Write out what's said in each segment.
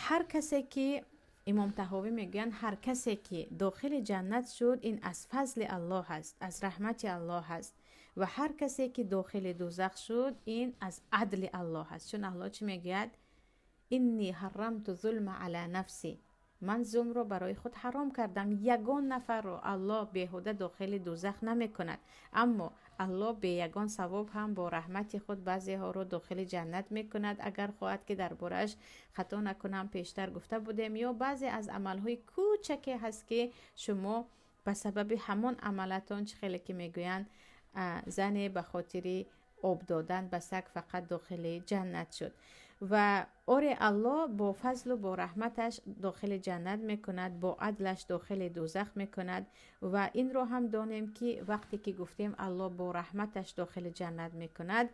Ҳар касе ки, Имом Таҳовӣ мегӯянд, ҳар касе ки дохили ҷаннат шуд, ин аз фазли Аллоҳ аст, аз раҳмати Аллоҳ аст, ва ҳар касе ки дохили дӯзах шуд, ин аз адли Аллоҳ аст. Чун Аллоҳ чӣ мегӯяд? Инни ҳаррамту зулма ала нафси, ман зулмро барои худ ҳаром кардам. Ягон нафарро Аллоҳ беҳуда дохили дӯзах намекунад, аммо Аллоҳ бе ягон савоб ҳам бо раҳмати худ баъзеҳоро дохили ҷаннат мекунад, агар хоҳад, ки дар борааш, хато накунам, пештар гуфта будем, ё баъзе аз амалҳои кӯчаке ҳаст, ки шумо ба сабаби ҳамон амалатон, чӣ хеле ки мегӯянд, зане ба хотири об додан ба саг фақат дохили ҷаннат шуд. Ва оре, Аллоҳ бо фазлу бо раҳматаш дохили ҷаннат мекунад, бо адлаш дохили дӯзах мекунад. Ва инро ҳам донем, ки вақте ки гуфтем Аллоҳ бо раҳматаш дохили ҷаннат мекунад,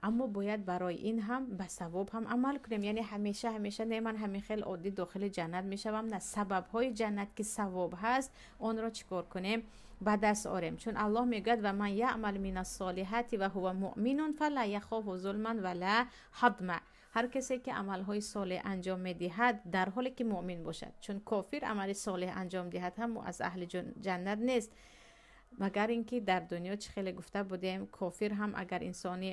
аммо бояд барои ин ҳам ба савоб ҳам амал кунем. Яъне ҳамеша ҳамеша не, ман ҳамин хел оддӣ дохили ҷаннат мешавам, на, сабабҳои ҷаннат ки савоб ҳаст, онро чӣ кор кунем? Ба даст орем. Чун Аллоҳ мегӯяд: ва ман яъмал мина солиҳати ва ҳува муъминун фала яхофу зулман ва ла ҳадма. Ҳар касе ки амалҳои солеҳ анҷом медиҳад, дар ҳоле ки муъмин бошад, чун кофир амали солеҳ анҷом диҳад ҳам, аз аҳли ҷаннат нест, магар ин ки дар дунё, чӣ хеле гуфта будем, кофир ҳам агар инсони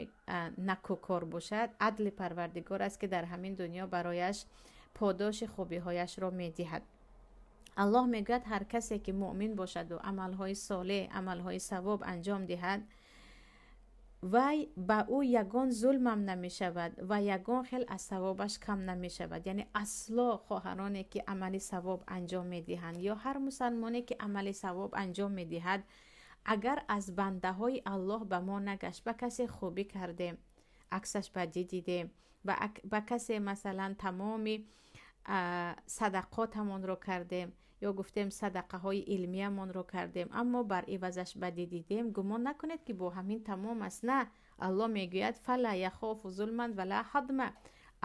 накӯкор бошад, адли Парвардигор аст, ки дар ҳамин дунё барояш подоши хубиҳояшро медиҳад. Аллоҳ мегӯяд, ҳар касе ки муъмин бошаду амалҳои солеҳ, амалҳои савоб анҷом диҳад, вай ба ӯ ягон зулмам намешавад ва ягон хел аз савобаш кам намешавад. Яъне асло хоҳароне ки амали савоб анҷом медиҳанд ё ҳар мусалмоне ки амали савоб анҷом медиҳад, агар аз бандаҳои Аллоҳ ба мо нагашт, ба касе хубӣ кардем, аксаш бадӣ дидем, ба касе масалан тамоми садақотамонро кардем ё гуфтем садақаҳои илмиямонро кардем, аммо бар ивазаш бадӣ дидем, гумон накунед, ки бо ҳамин тамом аст. На, Аллоҳ мегӯяд: фала яхофу зулман вала ҳадма.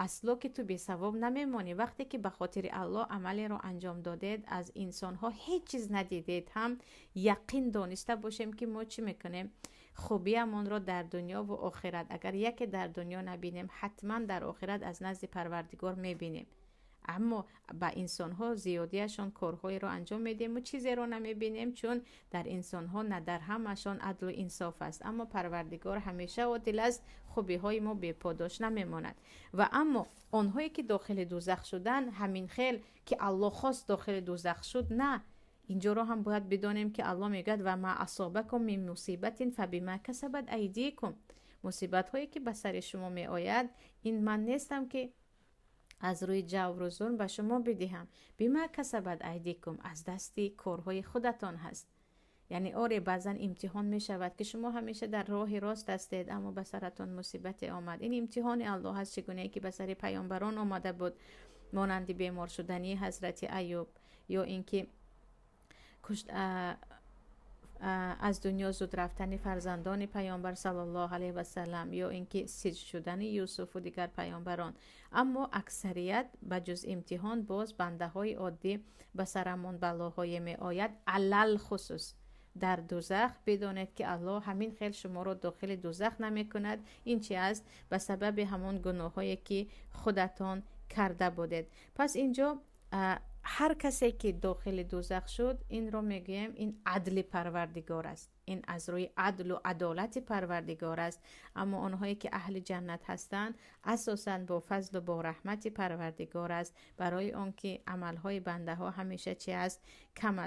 Асло ки ту бесавоб намемонӣ. Вақте ки ба хотири Аллоҳ амалеро анҷом додед, аз инсонҳо ҳеҷ чиз надидед ҳам, яқин дониста бошем, ки мо чӣ мекунем? Хубиямонро дар дунёву охират, агар яке дар дунё набинем, ҳатман дар охират аз назди Парвардигор мебинем. Аммо ба инсонҳо зиёдиашон корҳоеро анҷом медиҳем, чизеро намебинем, чун дар инсонҳо на дар ҳамашон адлу инсоф аст, аммо Парвардигор ҳамеша одил аст, хубиҳои мо беподош намемонад. Ва аммо онҳое ки дохили дӯзах шуданд, ҳамин хел ки Аллоҳ хост дохили дӯзах шуд, на. Инҷоро ҳам бояд бидонем, ки Аллоҳ мегӯяд: ва ма асобакум мин мусибатин фабима касабат айдикум. Мусибатҳое ки ба сари шумо меояд, ин ман нестам, ки аз рӯи ҷавру зулм ба шумо бидиҳам, бима касабат айдикум, аз дасти корҳои худатон ҳаст. Яъне оре, баъзан имтиҳон мешавад, ки шумо ҳамеша дар роҳи рост ҳастед, аммо ба саратон мусибате омад. Ин имтиҳони Аллоҳ аст, чӣ гунае ки ба сари паёмбарон омада буд, монанди бемор шудани ҳазрати Аюб ё ин ки аз дунё зуд рафтани фарзандони паёмбар саллаллоҳу алайҳи васалам ё ин ки сиҷн шудани Юсуфу дигар паёмбарон. Аммо аксарият ба ҷуз имтиҳон, боз бандаҳои оддӣ ба сарамон балоҳое меояд. Алалхусус дар дузах, бидонед, ки Аллоҳ ҳамин хел шуморо дохили дузах намекунад. Ин чи аст? Ба сабаби ҳамон гуноҳҳое ки худатон карда будед. Пас инҷо ҳар касе ки дохили дузах шуд, инро мегӯем, ин адли Парвардигор аст, ин аз рӯи адлу адолати Парвардигор аст. Аммо онҳое ки аҳли ҷаннат ҳастанд, асосан бо фазлу бо раҳмати Парвардигор аст, барои он ки амалҳои бандаҳо ҳамеша чи аст? Кам аст.